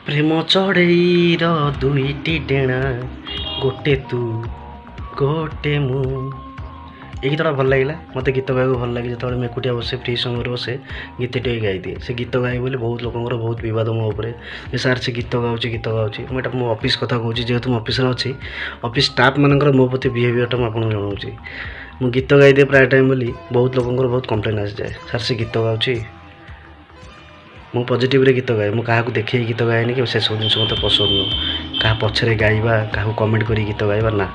ପ୍ରେମ ଚଢ଼େଇର ଦୁଇଟି ଡେଣା, ଗୋଟେ ତୁ ଗୋଟେ ମୁଁ। ଏଇ ଗୀତଟା ଭଲ ଲାଗିଲା ମୋତେ। ଗୀତ ଗାଇବାକୁ ଭଲ ଲାଗେ। ଯେତେବେଳେ ମୁଁ ଏକୁଟିଆ ବସେ, ଫ୍ରି ସମୟରେ ବସେ, ଗୀତଟିଏ ଗାଇଦିଏ। ସେ ଗୀତ ଗାଏ ବୋଲି ବହୁତ ଲୋକଙ୍କର ବହୁତ ବିବାଦ ମୋ ଉପରେ ଯେ ସାର୍, ସେ ଗୀତ ଗାଉଛି, ଗୀତ ଗାଉଛି। ମୁଁ ଏଇଟା ମୋ ଅଫିସ୍ କଥା କହୁଛି, ଯେହେତୁ ମୁଁ ଅଫିସରେ ଅଛି। ଅଫିସ୍ ଷ୍ଟାଫ୍ମାନଙ୍କର ମୋ ପ୍ରତି ବିହେଭିଅରଟା ମୁଁ ଆପଣଙ୍କୁ ଜଣାଉଛି। ମୁଁ ଗୀତ ଗାଇଦିଏ ପ୍ରାୟ ଟାଇମ୍ ବୋଲି ବହୁତ ଲୋକଙ୍କର ବହୁତ କମ୍ପ୍ଲେନ୍ ଆସିଯାଏ, ସାର୍, ସେ ଗୀତ ଗାଉଛି। ମୁଁ ପଜିଟିଭରେ ଗୀତ ଗାଏ। ମୁଁ କାହାକୁ ଦେଖେଇକି ଗୀତ ଗାଏନି କି ସେସବୁ ଜିନିଷ ମୋତେ ପସନ୍ଦ ନୁହଁ। କାହା ପଛରେ ଗାଇବା, କାହାକୁ କମେଣ୍ଟ କରି ଗୀତ ଗାଇବା, ନା।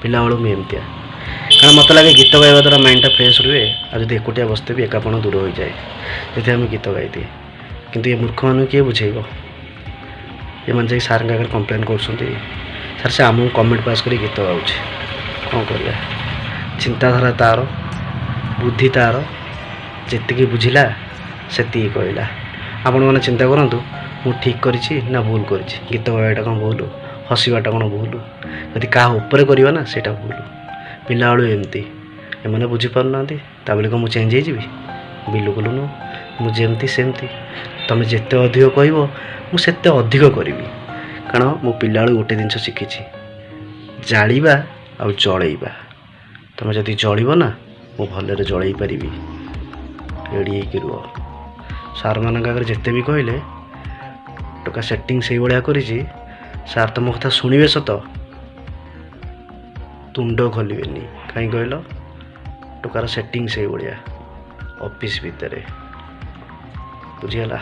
ପିଲାବେଳୁ ମୁଁ ଏମିତିଆ, କାରଣ ମୋତେ ଲାଗେ ଗୀତ ଗାଇବା ଦ୍ୱାରା ମାଇଣ୍ଡଟା ଫ୍ରେଶ୍ ରୁହେ, ଆଉ ଯଦି ଏକୁଟିଆ ବସିଥିବି, ଏକାପଣ ଦୂର ହୋଇଯାଏ। ସେଥିପାଇଁ ମୁଁ ଗୀତ ଗାଇଦିଏ। କିନ୍ତୁ ଏ ମୂର୍ଖମାନଙ୍କୁ କିଏ ବୁଝେଇବ? ଏମାନେ ଯାଇକି ସାର୍ଙ୍କ ଆଗରେ କମ୍ପ୍ଲେନ୍ କରୁଛନ୍ତି, ସାର୍, ସେ ଆମକୁ କମେଣ୍ଟ ପାସ୍ କରି ଗୀତ ଗାଉଛି। କ'ଣ କରିବା? ଚିନ୍ତାଧାରା ତା'ର, ବୁଦ୍ଧି ତା'ର, ଯେତିକି ବୁଝିଲା ସେତିକି କହିଲା। ଆପଣମାନେ ଚିନ୍ତା କରନ୍ତୁ, ମୁଁ ଠିକ୍ କରିଛି ନା ଭୁଲ କରିଛି? ଗୀତ ଗାଇବାଟା କ'ଣ ଭୁଲ? ହସିବାଟା କ'ଣ ଭୁଲ? ଯଦି କାହା ଉପରେ କରିବା ନା, ସେଇଟା ଭୁଲ। ପିଲାବେଳୁ ଏମିତି, ଏମାନେ ବୁଝିପାରୁନାହାନ୍ତି। ତା ବୋଲି କ'ଣ ମୁଁ ଚେଞ୍ଜ ହେଇଯିବି? ବିଲକୁଲ ନୁହଁ। ମୁଁ ଯେମିତି ସେମିତି। ତୁମେ ଯେତେ ଅଧିକ କହିବ, ମୁଁ ସେତେ ଅଧିକ କରିବି, କାରଣ ମୁଁ ପିଲାବେଳୁ ଗୋଟେ ଜିନିଷ ଶିଖିଛି, ଜାଳିବା ଆଉ ଜଳେଇବା। ତୁମେ ଯଦି ଜଳିବ ନା, ମୁଁ ଭଲରେ ଜଳେଇ ପାରିବି। ରେଡ଼ି ହେଇକି ରୁହ। ସାର୍ମାନଙ୍କ ଆଗରେ ଯେତେ ବି କହିଲେ, ଟୋକା ସେଟିଂ ସେଇଭଳିଆ କରିଛି। ସାର୍ ତୁମ କଥା ଶୁଣିବେ ସତ, ତୁଣ୍ଡ ଖୋଲିବେନି। କାହିଁ କହିଲ? ଟୋକାର ସେଟିଂ ସେଇଭଳିଆ ଅଫିସ୍ ଭିତରେ। ବୁଝିଗଲା?